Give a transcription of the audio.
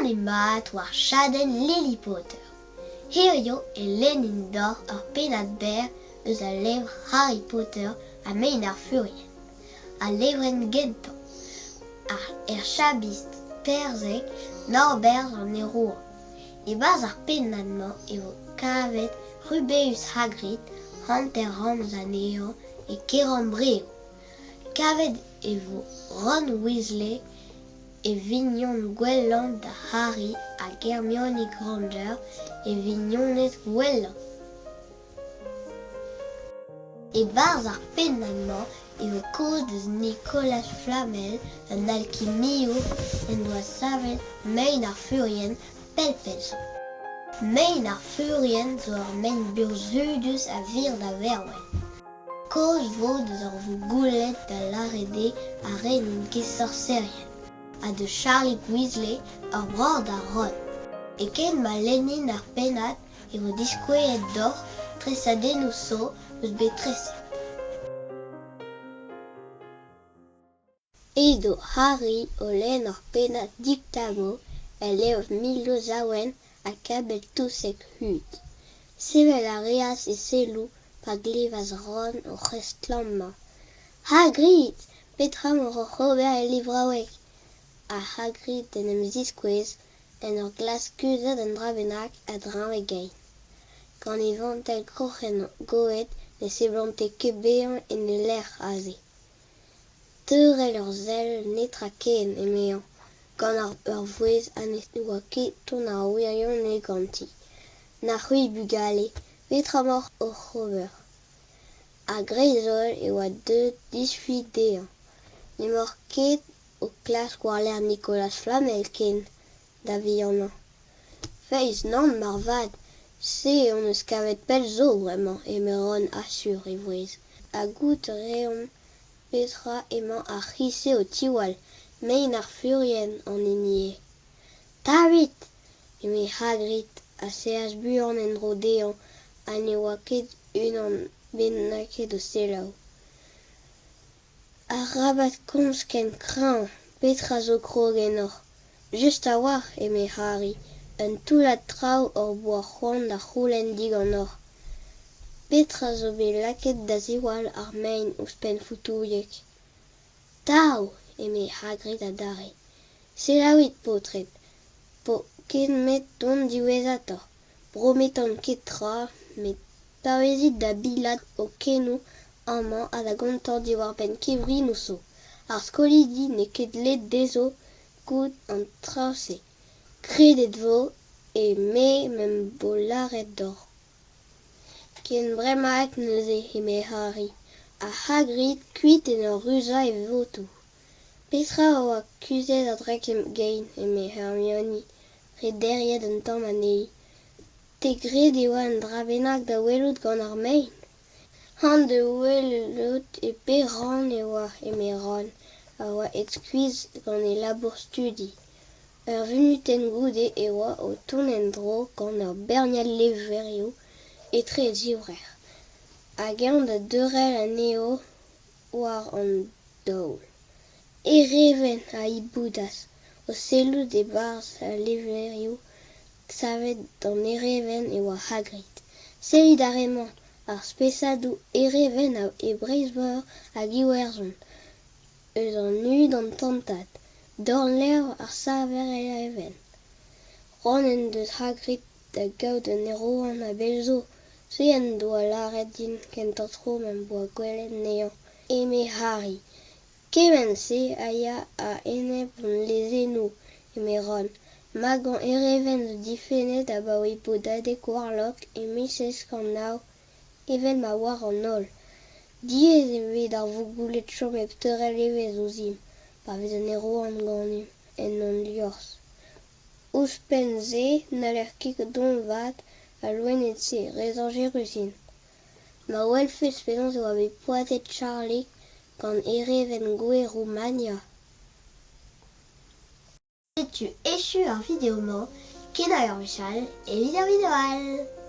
Donemat war chadenn Lily Potter. Hiziv e lennin deoc'h ur pennad berr eus al levr Harry Potter ha Mein ar Furien. Al levrenn gentañ. Er chabistr perzhek Norberzh an Aerouant. E-barzh ar pennad-mañ e vo kavet Rubeus Hagrid, hanter-ramz anezhañ, e Kerambreoù. Kavet e vo Ron Weasley, e vignon gwellañ da Harry hag Hermione Granger, e vignonez gwellañ. E-barzh ar pennad-mañ e vo kaoz eus Nicolas Flamel, un alkimiour en doa savet Mein ar Furien pell-pell zo. Mein ar Furien zo ur maen burzhudus a vir da vervel. Kaoz 'vo deus ur vougouled da lâret eo ar re n'int ket sorserien ha deus Charlie Weasley, ur breur da Ron. E-keit ma lennin ar pennad e vo diskouezet deoc'h tresadennoù zo eus bet treset. Edo Harry o lenn ur pennad Dictamo el levr Milozaouenn ha Kabell-touseg hud. Sevel a reas e selloù pa glevas Ron oc'h estlammañ Hagrid, petra emaoc'h oc'h ober el levraoueg ? Ha Hagrid d'en em ziskouez en ur glask kuzhat un dra bennak a-dreñv e gein. Gant e vantell kroc'hen goet ne seblante ket bezañ en e lec'h aze. Teurel ur sell netra ken, emezañ, gant ur vouezh ha ne oa ket ton ar wirionez ganti. Na c'hwi bugale, petra emaoc'h oc'h ober ? A-greiz-holl e oa deuet disfi dezhañ. N'emaoc'h ket o klask war-lerc'h Nicolas Flamel ken, da vihanañ. Feiz nann moarvat, se hon eus kavet pell zo bremañ, eme Ron asur e vouezh. Ha goût a reomp petra emañ ar c'hi-se o tiwall, mein ar furien an hini eo. Tavit ! eme Hagrid a serras buan en-dro dezhañ ha ne oa ket unan bennaket o selaou. Arabat komz ken kreñv, petra zo krog ennoc'h ? Just a-walc'h, eme Harry, un toullad traoù hor boa c'hoant da c'houlenn diganeoc'h. Petra zo bet lakaet da ziwall ar maen ouzhpenn foutouilheg ? Tav ! eme Hagrid adarre. Selaouit, paotred, 'po ket 'met dont diwezhatoc'h. Brometan ket tra, met paouezit da bilat ho kenoù amañ ha da gontañ diwar-benn kevrinoù zo. Ar skolidi n'eo ket dleet dezho goût an traoù-se. Kredet 'vo eo me ma'm bo lâret deoc'h. Ken bremaik neuze, eme Harry, ha Hagrid kuit en ur ruzañ e votoù. Petra a oa kuzhet a-drek e gein, eme Hermione, prederiet un tamm anezhi. Te 'gred e oa un dra bennak da welout gant ar maen ? C'hoant da welout e pe rann e oa, eme Ron, a oa aet skuizh gant e labour-studi. Ur vunutenn goude e oa o tont en-dro gant ur berniad levrioù etre e zivrec'h, hag eñ da deurel anezho war an daol. Erevent a hiboudas, o sellout e-barzh al levrioù savet d'an erevent e oa Hagrid. Sellit ar re-mañ, ar spesadoù erevent e Breizh-Veur hag Iwerzhon, eus an u d'an tantad, dornlevr ar saver erevent. C'hoant en deus Hagrid da gaout un aerouant a-bell zo, se en doa lâret din kentañ tro ma'm boa gwelet anezhañ, eme Harry. Kement-se a ya a-enep hon lezennoù, eme Ron. Magañ erevent zo difennet abaoe bodadeg Warlock e 1709, evel ma oar an holl. Diaes eo bet d'ar vougouled chom hep teurel evezh ouzhimp pa vez un aerouant ganimp en hon liorzh. Ouzhpenn-se n'haller ket doñvaat al loened-se, re zañjerus int. Ma welfes penaos e oa bet poazhet Charlie gant erevent gouez Roumania. Setu echu ar video-mañ, ken ur wech all evit ur video all.